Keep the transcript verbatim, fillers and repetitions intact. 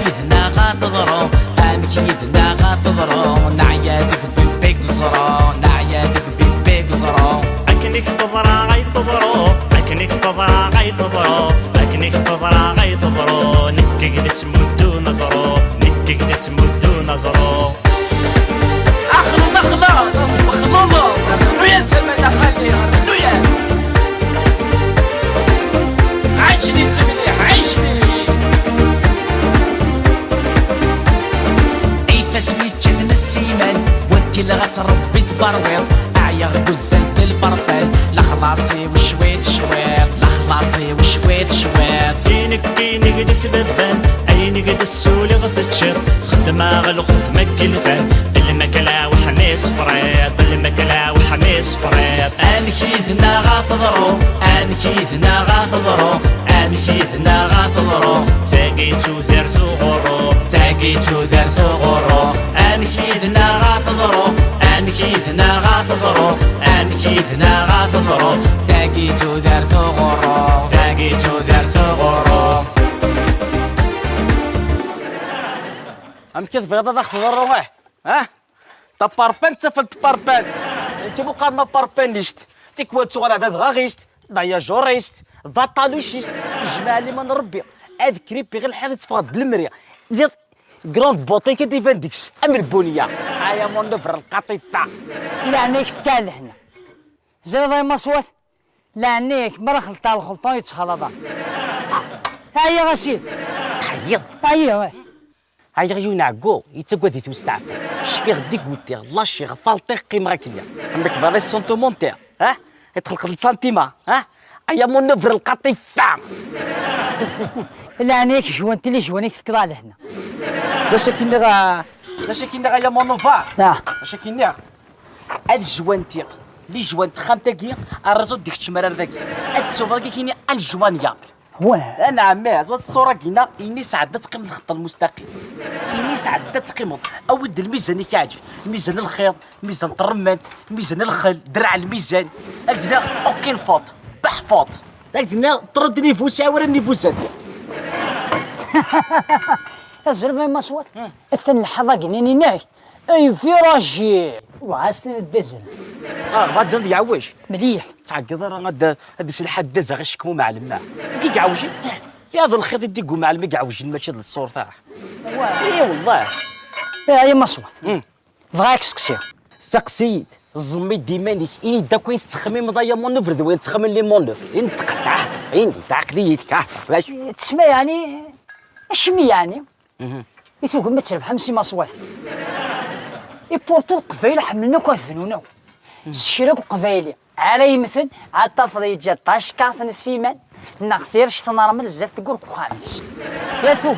Yid-neɣ ad teḍru, amek yid-neɣ ad teḍru? Neɛya deg bibbi gẓru, neɛya deg bibbi gẓru. Akken i k-teḍra ay teḍru, akken i k-teḍra ay teḍru, akken i k-teḍra ay teḍru. Nekk i k-d-ttmuddun aẓru, nekk i k-d-ttmuddun aẓru. Axlum axlaḍ, mexluḍeḍ, rnu-yas aman a xali, rnu-yas. Ɛic-d-itt mliḥ, ɛic-d-itt. Ifassen ičča-ten ssiman, wakkil ɣas Rebbi tberwiḍ. Ɛyiɣ deg uzzal d lberṭan, lexlaṣ-iw cwiṭ cwiṭ, lexlaṣ-iw cwiṭ cwiṭ. I nekk, i nekk d ttbebban, ayen i k-d-ssuliɣ teččiḍ. Xedmeɣ lxedma n yilfan, lmakla weḥmi s friḍ, lmakla weḥmi s friḍ. Amek yid-neɣ ad teḍru, amek yid-neɣ ad teḍru, amek yid-neɣ ad teḍru? Tagi d tudert uɣurru, tagi d tudert uɣurru. Amek yid-neɣ ad teḍru, amek yid-neɣ ad teḍru, amek yid-neɣ ad teḍru? Tagi d tudert uɣurru, tagi d tudert uɣurru. Amek i tebɣiḍ ad aɣ-teḍru, eh? Ah? Taparpant, tafelt tparpant. Nekk bu qqaren aparpanist. Tikwal tuɣal d adɣaɣist, d ayajurist, d aṭalucist. Jmaɛ liman n Rebbi. Ad kripiɣ lḥiḍ i teffɣeḍ d lemri. Ziḍ grande beauté i d-iban deg-s. Am lbunya. Aya mon œuvre lqaṭifa. Leɛna-k tefka lehna. Ziḍ ay maṣwat. Leɛna-k, mi ara xelṭeɣ lxelṭa yettxalaḍ. Ɛyiɣ a sidi. Ɛyiɣ. Ɛyiɣ, eh. Ɛyiɣ yiwen ɛeggu, yettagad-it usteɛfu. Cfiɣ deg wettiɣ, laciɣ, falṭiɣ, qqimeɣ akken. Am nekk d les sentiments, ha? I txelqeḍ lsantima, ha? Aya mon œuvre lqaṭifa. Leɛna-k jwant li jwan i tefkiḍ a lehna. D acu akka i nniɣ, a, d acu akka i nniɣ, aya mon œuvre? Ah. D acu akka i nniɣ? Ad jwantiɣ li jwan texxamt-agi, arraẓ ur d-ikeččem ara ar dagi. Ad tsuḍ dagi kini anjwanya. Wah. Anɛam, ah, zwa ṣṣura-gina, ini sɛedda ad teqqimeḍ lxeṭṭ lmustaqim. Ini sɛedda ad teqqimeḍ. Awi-d lmizan i k-iɛǧeb. Mizan lxiḍ, mizan n tremmant, mizan lxel, draɛ lmizan. Ad d-nniɣ aucune faute, beḥ faute. Ad d-nniɣ trop de niveau, sɛiɣ wala niveau zat. Azrem ay maṣwat. Hmm. Atan lḥaḍa gnin ineɣ. Ay virage. Wa asten ad d-azrem. Ah, ɣaden ad yeɛwej. Mliḥ. Tɛeggeḍ ara ad, ad iselḥa ad d-azeɣ icekmu meɛlem-a. I yeɛwjen? Yaḍ lxiḍ i d-iggu meɛlem i yeɛwjen mačči d ṣṣurta. Wa. I wallah. Eh, ay maṣwat. Hmm. Bɣiɣ ad k-seqsiɣ. Seqsi-yi-d, ẓẓem-d iman-ik, ini-d akk ayen tettxemmimeḍ ay amanœuvre d wayen ttxemmimen les manœuvres. Ini-d tqeṭɛeḍ, ini-d aql-iyi-d kaɛfeɣ, d acu? Tesma yeɛni, acimi yeɛni? Mhm. I tugim ad trebḥem si maṣwat. I pourtant Leqbayel ḥemmlen akk ad bnun akk. S kra akk Uqbayli. Ara yemmten, ad tafeḍ yeǧǧa tacekkart n ssiman, neɣ tirect n ṛṛmel zdat tewwurt n uxxam-is. Yatu,